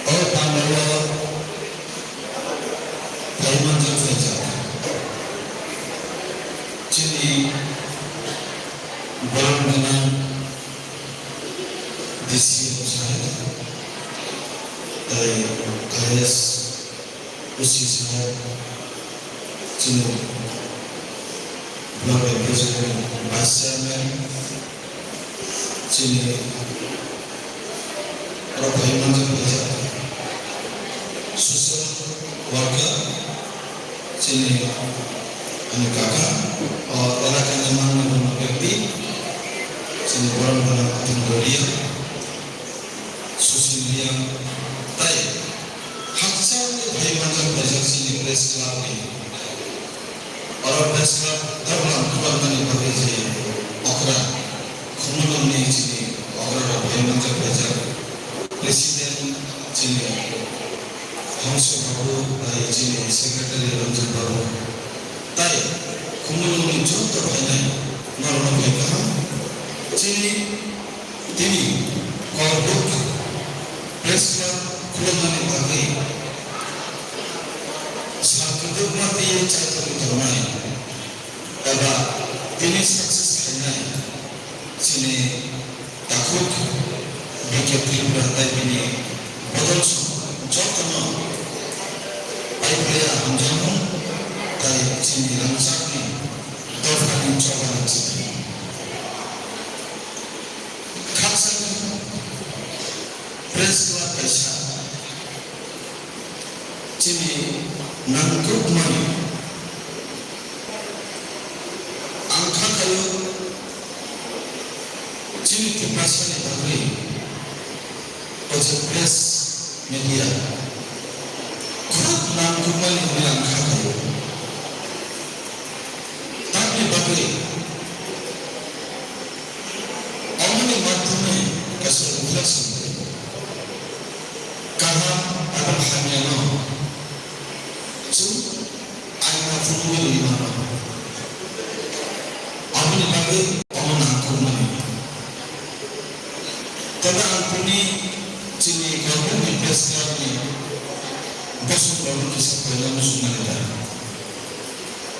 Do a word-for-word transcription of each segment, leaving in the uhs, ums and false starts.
O pandalo phaimanjak phaijak chini borok gwnang D C officer tei I A S, O C saheb, chini block ni president, vice chairman, chini oro phai manjak phaijak social worker, chini ani kaka, o elakani mangna gwnang byakti, chini borom gwnang Atim Doria, Susin Reang, tei hakchangni phai manjak phaijak chini press club ni. Oro press club doplam khuloknani bagwi je okra, Khumulwngni chini okra rok phai manjak phaijak, president chini Hongso Babu, tei chini secretary Ranjan Babu, tei Khumulwngni joto phainai norokno phai kaham. Chini Tini Korbuk Press Club khulumani bagwi sal kwbangma twiwi chaithogwi tongnai eba tini success khainai chini takhuk B K Tripura tei bini bodol song jotono paiphaiya hamjakmung tei chini rangchakni dophani choba rwchikmung. Khakchangni press club kaisa chini nangkukmani ang kha khaio chini Tiprasani bagwi o je press media khub nangkukmani hwnwi ang kha khaio. Tamni bagwi Omoni mathumwi kaisa reflection twi. Kaham eba hamyano chwng aina phunugwi rwui mano. Aboni bagwi omo nangkukmani. Tei ang tini chini Korbukni Press Clubni bosongrokno kisa koina muchungmani da.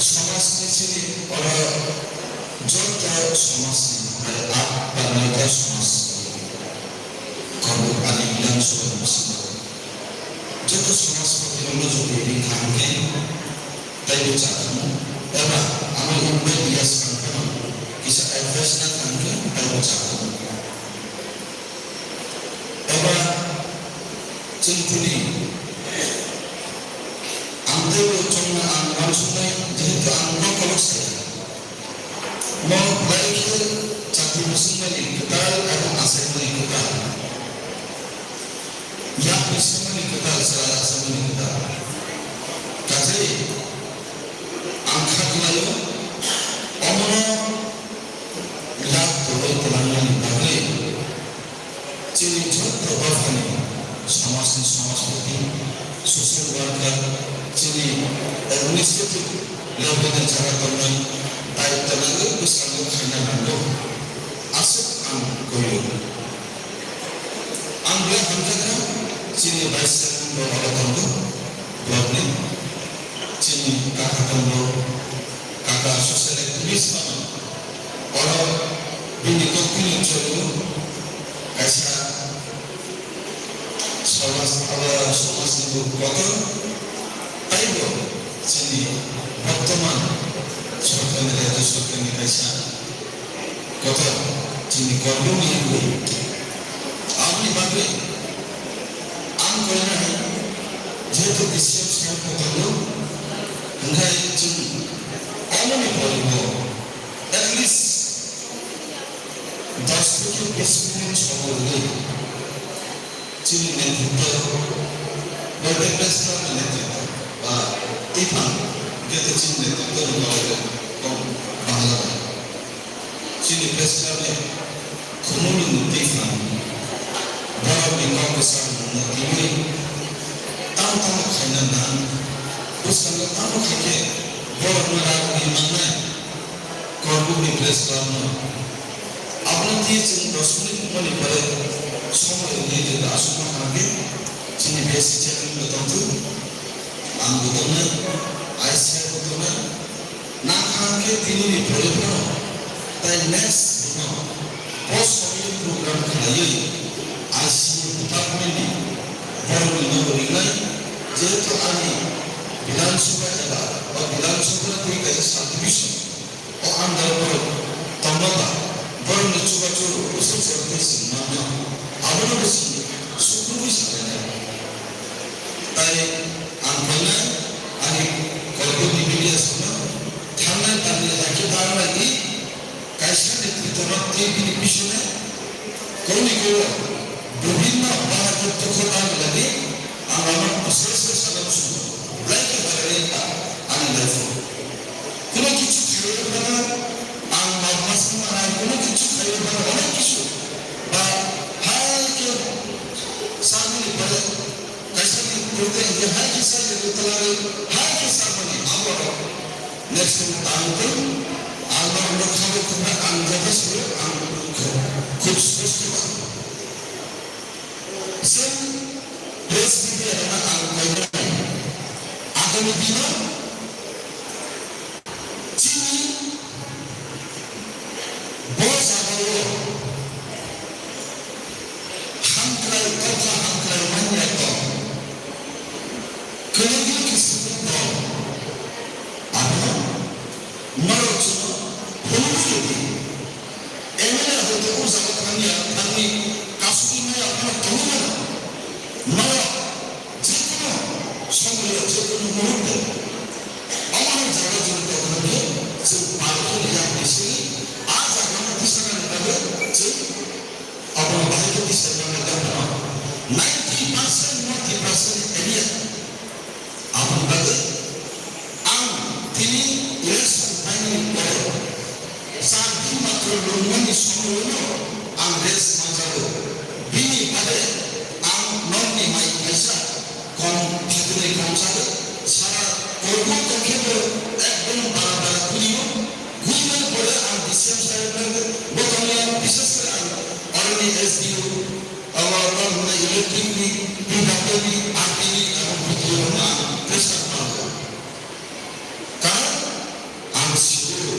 Somajni chini oro joto somajni bai ap ba noita somaj Korbuk ani Bidhan Sabha ni bisingo joto somajpati rokno jodi ring kha hwnkhe taibo chakhumu eba amo invite ya swkang phano kisa advice na kha hwnkhe taibo chakhumu. Eba chwng tini ang teibo chongna ang uansuknai, jehetu ang kok kolok saya. Mo belai khe chakri bisingmani kwtal eba achaimani kwtal, yak bisingmani kwtal, chwla achaimani kwtal. Kajai ang kha khlaio, omono lab kwrwi twlangnani bagwi chini joto dophani somajni somajpati, social worker, chini administrative level ni jaga tongnai daityo nangwi bwskango khaina nango, aswk ang koio. Ang belai hamjakha, chini vice chairman bo oro tongo, block ni, chini kaka tongo, kaka social activist phano oro bini koktwini chwraio kaisa somaj, abo somajni bo kotor, taibo chini bortoman sorkarni, rajyo sorkarni kaisa kotor chini Korbukni wngwi. Aboni bagwi ang koinai, jehetu D C M saheb kotorno, hwnkhai chwng omoni poribo at least dos theke bis minute somo rwgwi chini netritwo, Northern Press Club ni netritwo, ba twiphang, hwnkhe chini netritwo rwma rwgwi tong Bangla bai. Chini press club ni khumulwng twiphang borokni kok kwchangmungno twiwi tamo tamo khaina nang, bwskango tamo khaikhe borokno ragwi mangnai Korbukni press club no. Abono twiwi chwng dos minute wngmani pore somoi rwgwi jeto aswkno hamkhe chini S C chairman bo tongthok, ang bo tongnai, I C R bo tongnai, nang kha khe tini ni pore phano, tai next no post community program khlaiwi I C R department ni borok ni nogo ringnai, jehetu ani Bidhan Sabha eba o Bidhan Sabha tei kaisa subdivision o under borok tongma ba borokni chubachu bwswk se tei chwng manna, abono bo chwng sukrubwi salainai. Tai ang khainai ani korokni media songno thangnai tamni hakhe barnai di kaisa netrito no tei bini bisingni kormi koro bibhinno bahadur tokho tamni lagi ang lama sre sre salam sugo. Belai khe barani ta ani life o. Kuno kichu khaiwi phano ang mapma songma nai, kuno kichu khaiwi phano onek kichu ba hai khe sakni pore kaisa ni pore je hai khe sakni twlagwi hai khe sakmani abo rok next time tang tong ang rok no khabo khwna ang joto suru ang khub sposto ba. Chwng press media rokno ang kaijaknai, agami dino chini bo jagao hamkrai, kokla hamkrai manya tong, kwlwngwi kisingwi tong, abono norok chwngno phunugwi rwdi. M L A hwnkhe o jaga thangya, thangwi kasugwi maya phano tongwi mano. Norok jekunu somoyo, jekunu muhurte omono jaga joni tongthokhe chwng pal khe yak bisingwi a jagano tisanani bagwi chwng abono bahai khe tisani bagwi tongthokma. Ninety percent no Tiprasani area. Aboni bagwi ang tini election phaimani pore char din matro lwngmani somoino ang rest manjago. Bini bade ang nokni mai kaisa kom thwtwrwi kom chagwi sara Koimung tongkhe bo ekdom bara bara kurio. Kuimani pore ang D C M saheb nangkhe bo tongya, bishes kore ang oroni S D O, abo tamo hwnwi electric ni, P W D ni, R T ni, abo B D O no ang pressure mango. Karon ang sio,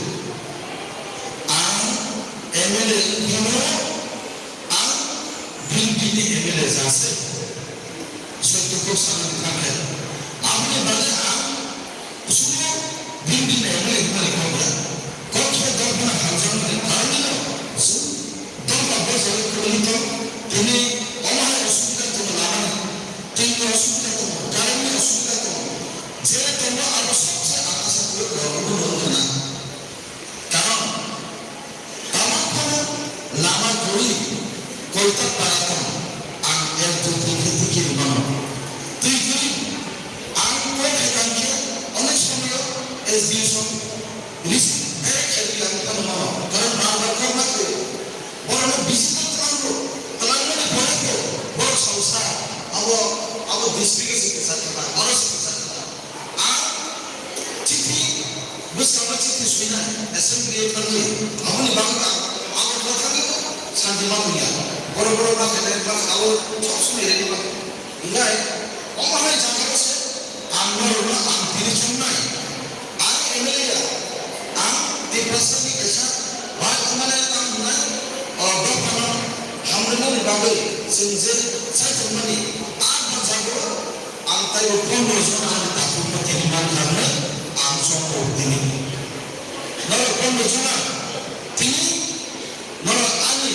ang M L A wngkhe no ang B N P ni M L A jase. Sotto kok sana thangkhe. Aboni bagwi ang sudo bini bini M L A hwnmani kok ya. Kok khe dok phano hamjakmani karon no chwng dok ba bosor kwrwngwi tong, tini omo hai osubida tongo lamani, tini osubida tongo, current ni osubida tongo. Je tongo abo sobse ang asa kwrwi borok no wngkha na. Karon tamo phano lama kwrwi koita para tong, ang ek dui tin khe twi khe rwmano. Twi kwrwi ang kok hai tang khe onek somoyo S D O song receive direct khairwi ang phano mano. Karon bar bar kok ma khe borokno bisi khe twlango, twlangmani pore khe borok sao sa abo, abo district se kwchar khe ba, oro se kwchar khe ba. Ang chithi, bwskango chithi swinai, assembly o thangwi, aboni bagwi ang, ang Agartala thangwi santi ma tongya. Borok, borok ma khainai, ma kha-, abo sob somoi ready ma. Hinkhai, omo hai jagao se ang norokno ang tini chongnai. Ang M L A ya, ang Tiprasani kaisa bai wngmani ang hwnai, o dophano hamrwnani bagwi chwng je chaichomani ang jagao Ang taibo pondro jona ani takhuk no tini man kha hwnwi ang chongo tini. Norok pondro jona tini norok ani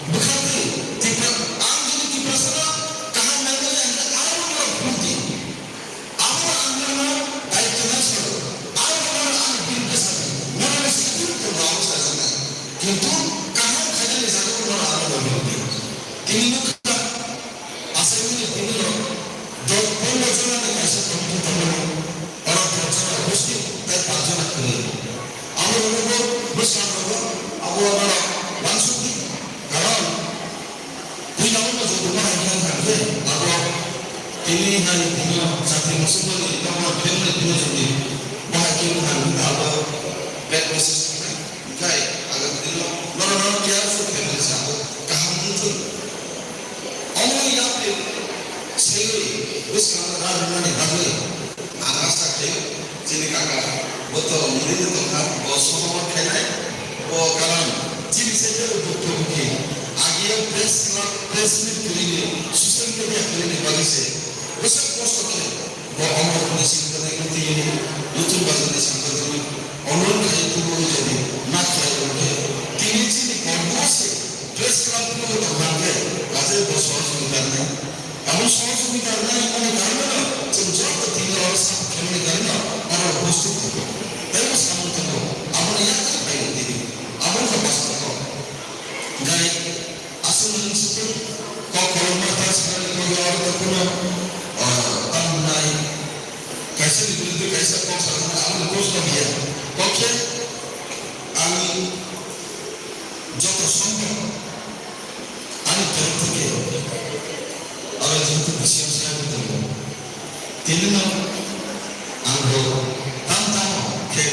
bwkha twi Tipra, ang jodi Tiprasano kaham naimani hwnwi aro norok phunuk di. Abono ang norokno daityo nai salo. Aro norok ani bini bwsa di. Norokni simi tongo abo sajaknai. Kintu kaham khainani jagao norok ano phunuk di. Tini nukha. Achaimani tini rok dol pondro jona ni kaisa committee tongmani, oro dol jona gosti tei paanch jona kwrwi. Abo rwgo bwskango abo norok uansukdi, karon puila o no joto bahai khe wngkha khe abo tini hai tini o chakri muchungmani tongma bebakni tini jodi bahai khe wngkha khe abo bad message tongnai. Hwnkhe ang tini o norok no careful khe mani sa kaham wngthung. Omo yapri Tei bwskang rarwnani bagwi ang asa khlaio, chini kaka bo to mwrwino tongkha, bo sohor khainai, bo kalam chini se tei bukto bukhi agi o press club, press meet kwrwini, social media kwrwini bagwi se bwswk kosto khe bo omo rokni simi kwrwini tiyini, YouTube bazarni simi kwrwini, online khai tubu jadi na khlai rokhe tini chini kormo se press club no tongkha khe ajai bo sohor simi karnai. Abo sohor simi karnai mani karnano chwng joto tini oro sak khaimani karnano oro bostik tongo. Tei bo samung tongo. Abono yakhai phaio tini. Abono bwskango. Gai aswk nwng sukung kok kolokma ta swkangni kok oro tongphano, ah, tamnai kaisa ni biruddhe kaisa kok sakha aboni kok no biya. Kok khe ang joto sombhob ani torop theke aro jehetu B C M sir bo tongo, tini no ang bo tam tamo khe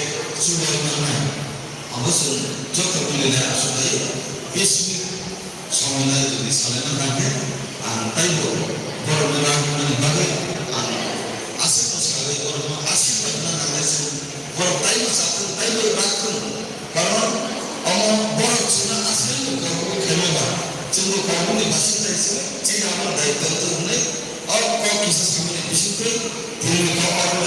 chubai manai, abo chwng joto milinai aswk hai bismit somoi nai jodi salai na nang khe ang taibo borok no rang nani bagwi ang aswk no salai borok no asirwad na nangnai chwng. Borok taibo chathwng, taibo rathwng. Karon omo borok chwngno aswk bo kormo khaima ba, chwngbo kormoni basinda se, chini abo daitwno hwnwi o kok kisa samani bisingtwi tini kok oro